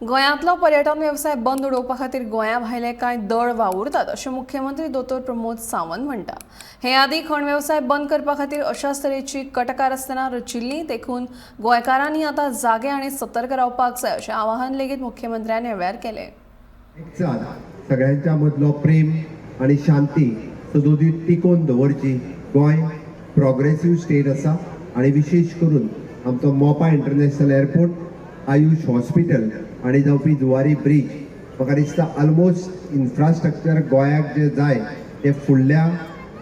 गोंयांतलो पर्यटन वेवसाय बंद उडोवपा खातीर गोंया भायले कांय दळ वावुरतात अशें मुख्यमंत्री दोतोर प्रमोद सावंत म्हणटा. हे आदीं खण वेवसाय बंद करपा खातीर अशाच तरेची कटकारस्थानां रचिल्लीं, देखून गोंयकारांनी आतां जागे आनी सतर्क रावपाक जाय अशें आवाहन लेगीत मुख्यमंत्र्यान ह्या वेळार केलें. एकचार, सगळ्यांच्या मदलो प्रेम आनी शांती सदोदीत टिकोवन दवरची. गोंय प्रोग्रेसीव स्टेट आसा आनी विशेश करून आमचो Mopa international airport, Ayush hospital आनी जावपी जुवारी ब्रीज, म्हाका दिसता ऑलमोस्ट इन्फ्रास्ट्रक्चर गोंयाक जें जाय तें फुडल्या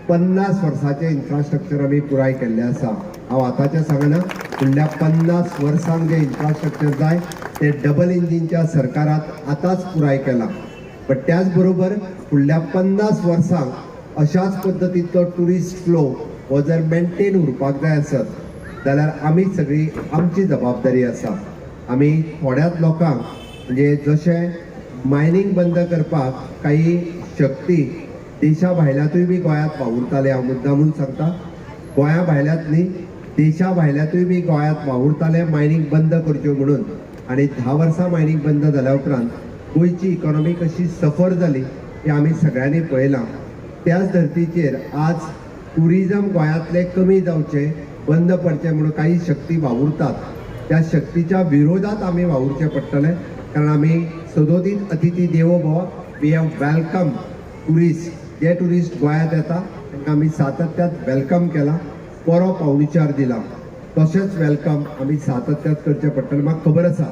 50 वर्साचें इन्फ्रास्ट्रक्चर आमी पुराय केल्लें आसा. हांव आतांचें सांगना, फुडल्या 50 वर्सांक जें इन्फ्रास्ट्रक्चर जाय तें डबल इंजिनच्या सरकारात आतांच पुराय केलां. बट त्याच बरोबर फुडल्या 50 वर्सांक अशाच पद्दतीचो ट्युरिस्ट फ्लो हो जर मेंटेन उरपाक जाय आसत जाल्यार आमी सगळी आमची जबाबदारी आसा. आमी थोड्याच लोकांक, म्हणजे जशें मायनींग बंद करपाक काही शक्ती देशा भायल्यातूय बी गोंयांत वावुरताले, हांव मुद्दामून सांगता, गोंया भायल्यात न्ही, देशा भायल्यातूय बी गोंयांत वावुरताले मायनींग बंद करच्यो म्हणून. आनी 10 वर्सां मायनींग बंद जाल्या उपरांत गोंयची इकॉनॉमी कशी सफर जाली हें आमी सगळ्यांनी पळयलां. त्याच धर्तीचेर आज ट्युरिजम गोंयांतलें कमी जावचें, बंद पडचें म्हणून काही शक्ती वावुरतात. त्या शक्तीच्या विरोधात आमी वावुरचें पडटलें, कारण आमी सदोदीत अतिथी देवो भव. We have welcome tourist. J tourist गोंयांत येता तांकां आमी सातत्यात welcome केला, बरो पावणीचार दिला. तशेंच welcome आमी सातत्यात करचें पडटलें. म्हाका खबर आसा,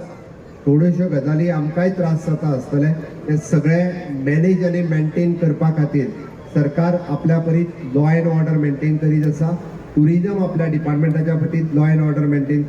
थोड्योश्यो गजाली आमकांय त्रास जाता आसतले. ते सगळे मॅनेज आनी मेंटेन करपा खातीर सरकार आपल्या परीत लॉ एंड ऑर्डर मेंटेन करीत आसा. टुरिजम आपल्या डिपार्टमेंटाच्या वतीन लॉ एंड ऑर्डर मेंटेन